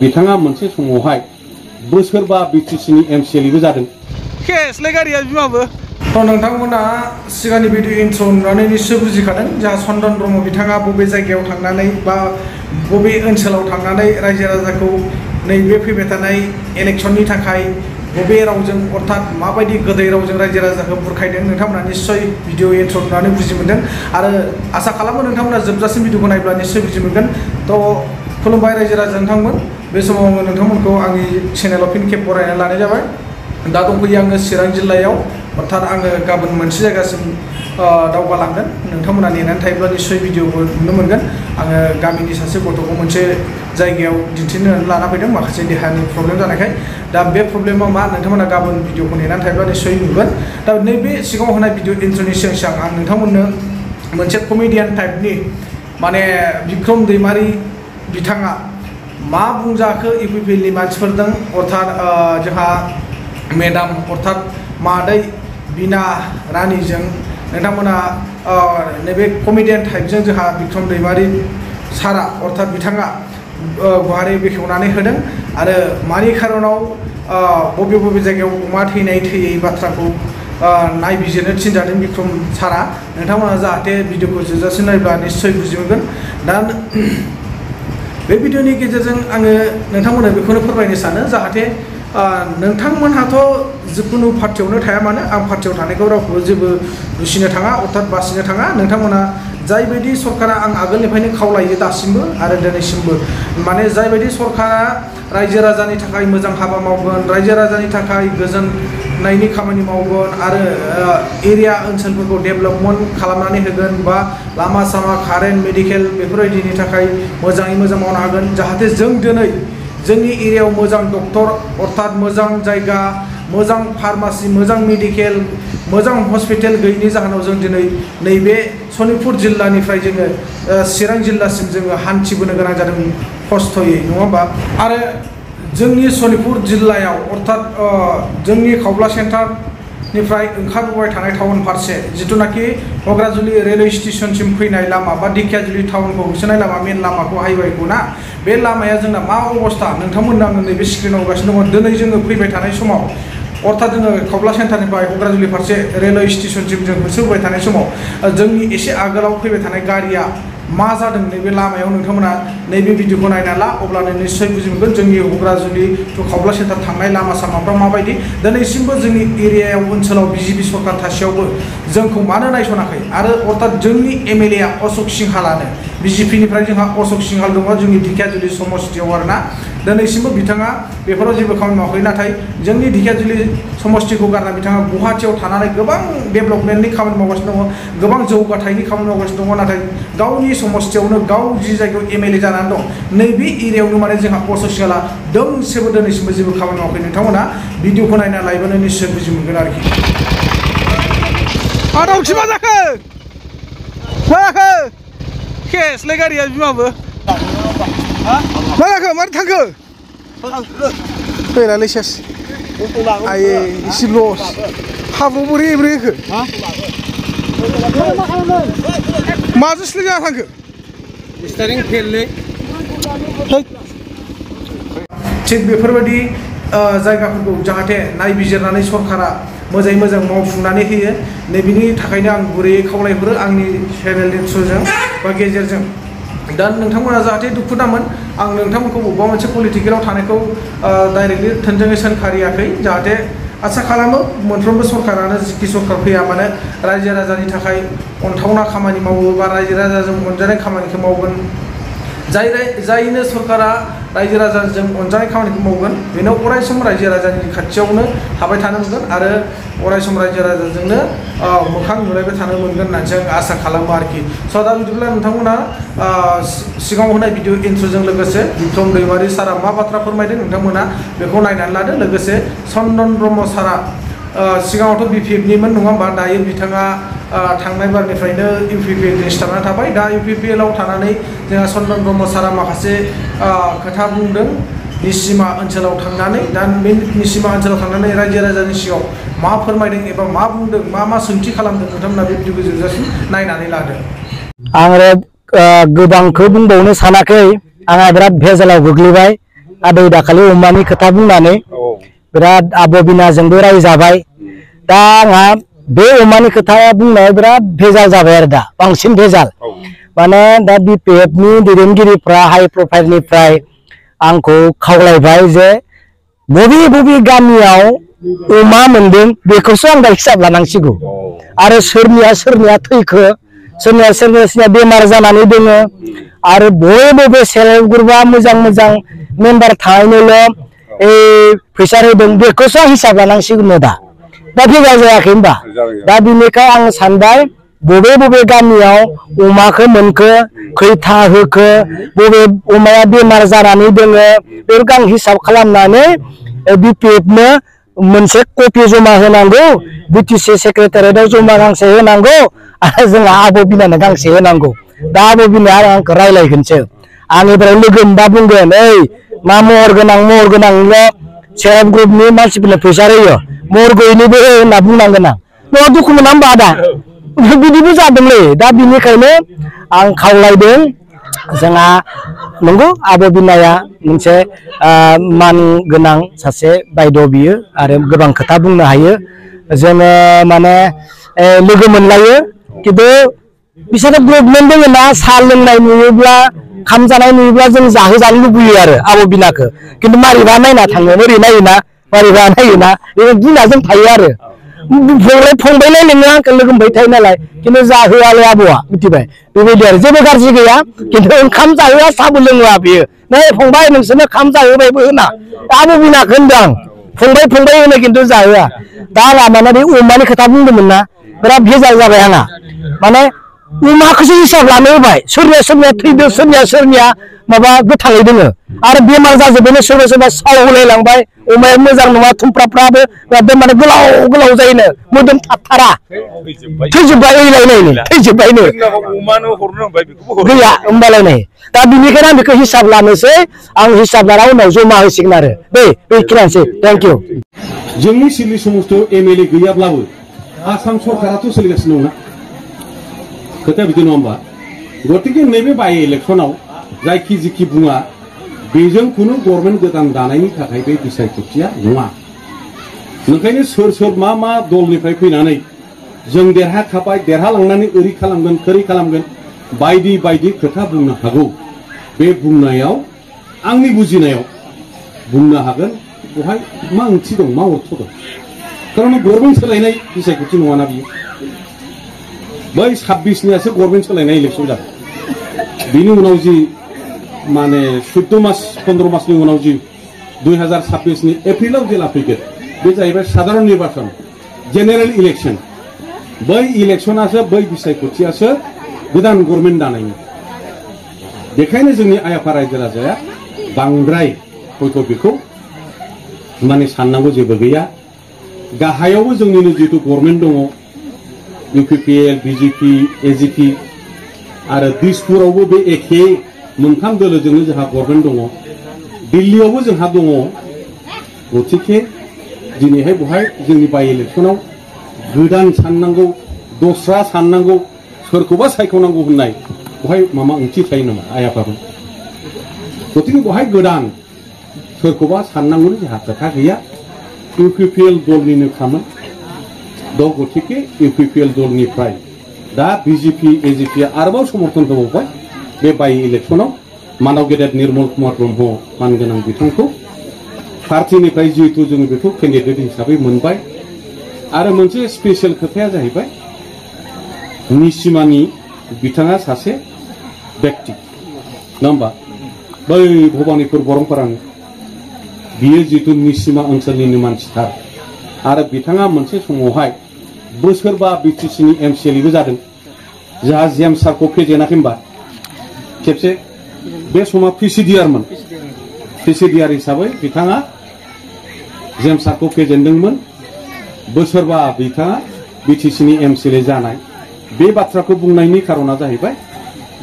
बिथाङा मोनसे समावहाय बोसोरबा बिटिसिनि एमसिएलबो जादों। केसलाय गारिया बिमाबो। नोंथांमोना सिगांनि भिडिअ इन्ट्र' नुनानै निश्चय बुजिखादों जोंहा चन्दन ब्रह्म बिथाङा बबे जायगायाव थांनानै बा बबे ओनसोलाव थांनानै रायजो राजाखौ नैबे फैबाय थानाय इलेक्सननि थाखाय बबे रावजों अर्थात माबायदि गोदै रावजों रायजो राजाखौ बुरखायदों नोंथांमोना निश्चय भिडिअ इन्ट्र' नुनानै बुजि मोनदों आरो आसा खालामो नोंथांमोना जोबजासिम भिडिअखौ नायब्ला निश्चय बुजि मोनगोन। थ' खुलुमबाय रायजो राजा नोंथांमोन, बे समाव आङो नोंथांमोनखौ आंनि चेनेलाव फिन खेब बरायना लानाय जाबाय। दा दंफैयो आङो चिरां जिल्लायाव, अर्थात आङो गाबोन मोनसे जायगासिम दावगालांगोन। नोंथांमोना नेनानै थायोब्ला निश्चय भिडिअखौ नुनो मोनगोन। आङो गामिनि सासे गथ'खौ मोनसे जायगायाव दिन्थिनो लाना फैदों माखासे देहानि प्रब्लेम जानायखाय। दा बे प्रब्लेमा मा नोंथांमोना गाबोन भिडिअखौ नेनानै थायोब्ला निश्चय नुगोन। दा नैबे सिगाङाव होनाय भिडिअ इन्ट्र'नि सिगां आं नोंथांमोननो मोनसे कमेडियान टाइपनि माने बिक्रम दैमारि बिथाङा मा बुंजाखो इउपिपिएलनि मानसिफोरजों, अर्थात जोंहा मेडाम अर्थात मादै बिना रानीजों नोंथांमोना नैबे कमेडियान टाइपजों जोंहा बिक्रम दैमारि सारा अर्थात बिथाङा गुवारै बेखेवनानै होदों आरो मानि खारनाव बबे बबे जायगायाव अमा थैनाय थैयै बाथ्राखौ नायबिजिरनो थिनजादों बिक्रम सारा। नोंथांमोना जाहाथे भिडिअखौ जोबजासिम नायब्ला निश्चय बुजि मोनगोन। दा बे भिडिअनि गेजेरजों आङो नोंथांमोननो बेखौनो फोरमायनो सानो जाहाथे नोंथांमोनहाथ' जिखुनु पार्टियावनो थाया मानो, आं पार्टियाव थानायखौ रावखौबो जेबो दुसिनो थाङा अर्थात बासिनो थाङा। नोंथांमोना जायबायदि सरकारा आं आगोलनिफ्रायनो खावलायो दासिमबो आरो दिनैसिमबो, माने जायबायदि सरकारा रायजो राजानि थाखाय मोजां हाबा मावगोन, रायजो राजानि थाखाय गोजोननायनि खामानि मावगोन आरो एरिया ओनसोलफोरखौ डेभेलपमेन्ट खालामनानै होगोन बा लामा सामा कारेन्ट मेडिकेल बेफोरबायदिनि थाखाय मोजाङै मोजां मावनो हागोन। जाहाथे जों दिनै जोंनि एरियायाव मोजां डक्टर अर्थात मोजां जायगा, मोजां फार्मासि, मोजां मेडिकेल, मोजां हस्पिटाल गैयैनि जाहोनाव जों दिनै नैबे सनितपुर जिल्लानिफ्राय जोङो चिरां जिल्लासिम जोङो हान्थिबोनो गोनां जादों खस्थ'यै, नङा होमबा? आरो जोंनि सनितपुर जिल्लायाव अर्थात जोंनि खावब्ला सेन्टारनिफ्राय ओंखारबोबाय थानाय टाउन फारसे जिथुनाखि हग्राजुलि रेलवे स्टेशनसिम फैनाय लामा बा दिखियाजुलि टाउनखौ होसोनाय लामा, मेन लामाखौ हाइवेखौ ना, बे लामाया जोंना मा अबस्था नोंथांमोननो आङो नैबे स्क्रिनाव होगासिनो दङ। दिनै जोङो फैबाय थानाय समाव अर्थात जोङो खावब्ला सेन्टारनिफ्राय हग्राजुलि फारसे रेलवे स्टेशनसिम जों होसोबोबाय थानाय समाव जोंनि एसे आगोलाव फैबाय थानाय गारिया मा जादों नैबे लामायाव नोंथांमोना नैबे भिडिअखौ नायना ला, अब्लानो निश्चय बुजि मोनगोन जोंनि हग्राजुलि टु खावब्ला सेन्टार थांनाय लामा सामाफ्रा माबायदि। दिनैसिमबो जोंनि एरियायाव ओनसोलाव बिजेपि सरकार थासेयावबो जोंखौ मानो नायसनाखै आरो अर्थात जोंनि एमएलए आ अशोक सिंहालानो, बिजेपिनिफ्राय जोंहा अशोक सिंहाल दङ जोंनि दिखियाजुलि समस्तियाव आरोना, दिनैसिमबो बिथाङा बेफोराव जेबो खामानि मावाखै। नाथाय जोंनि दिखियाजुलि समस्तिखौ गारना बिथाङा गुवाहाटियाव थानानै गोबां डेभेलपमेन्टनि खामानि मावगासिनो दङ, गोबां जौगाथायनि खामानि मावगासिनो दङ। नाथाय गावनि समस्तियावनो गाव जि जायगायाव एमएलए जानानै दं नैबे एरियायावनो माने जोंहा अशोक सिंहाला दोंसेबो दिनैसिमबो जेबो खामानि मावाखै। नोंथांमोना भिडिअखौ नायना लायोबानो निश्चय बुजि मोनगोन आरोखि। आदावखि मा जाखो? मा जाखो? केसलाय गारिया बिमाबो। मा जाखो? मारै थांखो? फैलालै सेस। आये एसे लस। हाब्रुआव बोरै एब्रे होखो? माजों स्लिप जाना थांखो? स्टारिं फेललै। थिग बेफोरबायदि जायगाफोरखौ जाहाथे नायबिजिरनानै सरकारा मोजाङै मोजां मावफुंनानै होयो, नैबेनि थाखायनो आं गुरैयै खावलायहरो आंनि चेनेलनि थ्रुजों बा गेजेरजों। दा नोंथांमोना जाहाथे दुखु दामोन, आं नोंथांमोनखौ बबेबा मोनसे पलिटिकेलाव थानायखौ डाइरेक्टलि थोंजोङै सोंखारियाखै। जाहाथे आसा खालामो मोनफ्रोमबो सरकारानो जिखि सरकार फैया मानो रायजो राजानि थाखाय अनथावना खामानि मावो बा रायजो राजाजों अनजानाय खामानिखौ मावगोन। जायनो सरकारा रायजो राजाजों अनजानाय खामानिखौ मावगोन बेनो अरायसम रायजो राजानि खाथियावनो थाबाय थानो मोनगोन आरो अरायसम रायजो राजाजोंनो मोखां नुलायबाय थानो मोनगोन होननानैसो आं आसा खालामो आरोखि। स' दा बिदिब्ला नोंथांमोना सिगाङाव होनाय भिडिअ इन्ट्र'जों लोगोसे बिक्रम दैमारि सारा मा बाथ्रा फोरमायदों नोंथांमोना बेखौ नायनानै लादो। लोगोसे चन्दन ब्रह्म सारा सिगाङावथ' बिपिएफनिमोन नङा होमबा, दायो बिथाङा थांनाय बारनिफ्रायनो इउपिपिएलनि सिथाबना थाबाय। दा इउपिपिएलाव थानानै जोंहा चन्दन ब्रह्म सारा माखासे खोथा बुंदों निसिमा ओनसोलाव थांनानै। दा बे निसिमा ओनसोलाव थांनानै रायजो राजानि सिगाङाव मा फोरमायदों एबा मा बुंदों, मा सोंथि खालामदों नोंथांमोना बे भिडिअखौ जोबजासिम नायनानै लादो। आं गोबांखौ बुंबावनो सानाखै, आंहा बिराद भेजालाव गोग्लैबाय आदै दाखालि अमानि खोथा बुंनानै बिराद आब' बिनाजोंबो रायजाबाय दा आंहा बे अमानि खोथा बुंनाया बिराद भेजाल जाबाय आरो दा बांसिन भेजाल माने दा बिपिएफनि दैदेनगिरिफ्रा हाइ प्रफाइलनिफ्राय आंखौ खावलायबाय जे बबे गामियाव अमा मोनदों बेखौसो आं दा हिसाब लानांसिगौ आरो सोरनिया थैखो सोरनिया बेमार जानानै दङ आरो बबे सेल्फ हेल्प ग्रुपआ मोजां मेम्बार थानायनोल' फैसा होदों बेखौसो आं हिसाब लानांसिगौ दा भेजाल जायाखै होनबा दा बिनिखाय आं सानबाय बबे गामियाव अमाखौ मोनखो खैथा होखो बबे अमाया बेमार जानानै दङ बेखौ आं हिसाब खालामनानै बिपिएफनो मोनसे कपि जमा होनांगौ बिटिसि सेक्रेटारियेटआव जमा गांसे होनांगौ आरो जोंहा आब' बिनानो गांसे होनांगौ दा आब' बिनाया आंखौ रायलायगोनसो आंनिफ्राय लोगो मोनबा बुंगोन ओइ मा महर गोनांल' सेल्फ हेल्प ग्रुपनि मानसिफोरनो फैसा होयो महर गैयैनिबो होनना बुंनांगोन आं न'आव दुखु मोना होमबा आदा बिदिबो जादोंलै दा बिनिखायनो आं खावलायदों जोंहा नंगौ आब' बिनाया मोनसे मान गोनां सासे बायद' बियो आरो गोबां खोथा बुंनो हायो जोङो माने लोगो मोनलायो खिन्थु बिसोरो गभर्नमेन्ट दङ ना साहा लोंनाय नुयोब्ला खाम जानाय नुयोब्ला जों जाहोजानो लुबैयो आरो आब' बिनाखौ खिन्थु मारैबा नायना थाङो ओरै नायोना बे गिनाजों थायो आरो फंबायलाय नोङो आंखौ लोगो मोनबाय थायो नालाय खिन्थु जाहोआलाय आब'आ मिथिबाय बेबायदि आरो जेबो गाज्रि गैया खिन्थु ओंखाम जाहोआ साहाबो लोङा बियो नै फंबाय नोंसोरनो खाम जाहोबायबो होना आब' बिनाखौ होनदों आं फंबाय होनो खिन्थु जाहोआ दा आंहा माने बे अमानि खोथा बुंदोंमोन ना बिराद भेजाल जाबाय आंहा माने अमाखौसो हिसाब लानो होबाय सोरनिया थैदों सोरनिया माबा गोथाङै दोङो आरो बेमार जाजोबबायनो सोरबा साव होलायलांबाय अमाया मोजां नङा थुमफ्राफ्राबो माने गोलाव जायोनो मोदोम थाबथारा थैजोब्बाय थैजोब्बायनो गैया होमबालाय नै दा बिनिखायनो आं बेखौ हिसाब लानोसै आं हिसाब लाना उनाव जमा होसिगोन आरो बेखिनियानोसै थेंक इउ जोंनि सिलि समस्त एमएलए गैयाब्लाबो आसाम सरकाराथ' सोलिगासिनो दंना खोथाया बिदि नङा होमबा गतिके नैबे बाय इलेक्सनाव जायखि जिखि बुङा बेजों खुनु गभर्नमेन्ट गोदान दानायनि थाखाय बे बिसायख'थिया नङा ओंखायनो सोर मा दलनिफ्राय फैनानै जों देरहालांनानै ओरै खालामगोन खोरै खालामगोन बायदि खोथा बुंनो हागौ बे बुंनायाव आंनि बुजिनायाव बुंनो हागोन बेवहाय मा ओंथि दं मा अर्थ दं खारन गभर्नमेन्ट सोलायनाय बिसायख'थि नङाना बियो बै 26नियासो गभर्नमेन्ट सोलायनाय इलेक्सन जादों बिनि उनाव जि माने 14 मास 15 मासनि उनाव जि 2026नि एप्रिलाव जेला फैगोन बे जाहैबाय साधारन निर्बाचन जेनेरेल इलेक्सन बै इलेक्सनासो बै बिसायख'थियासो गोदान गभर्नमेन्ट दानायनि बेखायनो जोंनि आइ आफा रायजो राजाया बांद्राय हयथ' बेखौ माने साननांगौ जेबो गैया गाहायावबो जोंनिनो जितु गभर्नमेन्ट दङ इउपिपिएल बिजेपि एजिपि आरो दिसपुरावबो बे एखे मोनथाम दोलोजोंनो जोंहा गभर्नमेन्ट दङ दिल्लीयावबो जोंहा दङ गतिके दिनैहाय बेवहाय जोंनि बाय इलेक्सनाव गोदान साननांगौ दस्रा साननांगौ सोरखौबा सायख'नांगौ होननाय बेवहाय माबा ओंथि थायो नामा आइ आफाफोर गतिके बेवहाय गोदान सोरखौबा साननांगौनि जोंहा खोथा गैया इउपिपिएल दलनिनो खामोन गतिके इउपिपिएल दलनिफ्राय दा बिजेपि एजिपिआ आरोबाव समर्थन होबावबाय बे बाय इलेक्सनाव मानाव गेदेर निर्मल कुमार ब्रह्म मानगोनां बिथांखौ पार्टिनिफ्राय जिहेतु जों बेखौ केन्डिडेट हिसाबै मोनबाय आरो मोनसे स्पेसियेल खोथाया जाहैबाय निसिमानि बिथाङा सासे व्यक्ति नङा होमबा बै भबानिपुर बरंपारानि बियो जितु निसिमा ओनसोलनिनो मानसिथार आरो बिथाङा मोनसे समावहाय बोसोरबा बिटिसिनि एमसिएलएबो जादों जोंहा जेम्स सारखौ फेजेनाखै होनबा खेबसे बे समा पिसिडिआरमोन पिसिडिआर हिसाबै बिथाङा जेम्स सारखौ फेजेनदोंमोन बोसोरबा बिथाङा बिटिसिनि एमसिएलए जानाय बे बाथ्राखौ बुंनायनि खारना जाहैबाय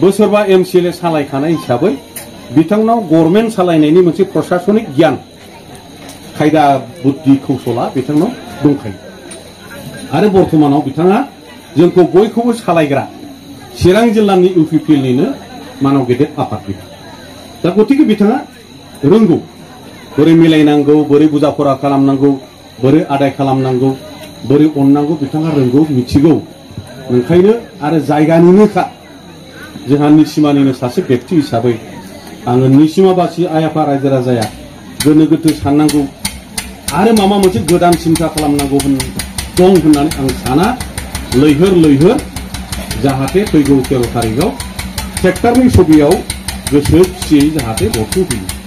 बोसोरबा एमसिएलए सालायखानाय हिसाबै बिथांनाव गभर्नमेन्ट सालायनायनि मोनसे प्रशासनिक गियान खायदा बुद्धि कौशला बिथांनाव दंखायो आरो बर्तमानाव बिथाङा जोंखौ बयखौबो सालायग्रा चिरां जिल्लानि इउपिपिएलनिनो मानाव गेदेर आफादगिरि दा गतिके बिथाङा रोंगौ बोरै मिलायनांगौ बोरै बुजाफरा खालामनांगौ बोरै आदाय खालामनांगौ बोरै अननांगौ बिथाङा रोंगौ मिथिगौ ओंखायनो आरो जायगानिनोखा जोंहा निसिमानिनो सासे व्यक्ति हिसाबै आङो निसिमाबासि आइ आफा रायजो राजाया गोनो गोथो साननांगौ आरो माबा मोनसे गोदान सिन्था खालामनांगौ दं होननानै आं साना लैहोर जाहाथे फैगौ 13 तारिखआव ट्रेक्टरनि सबियाव गोसो खुसियै जाहाथे भटखौ होयो।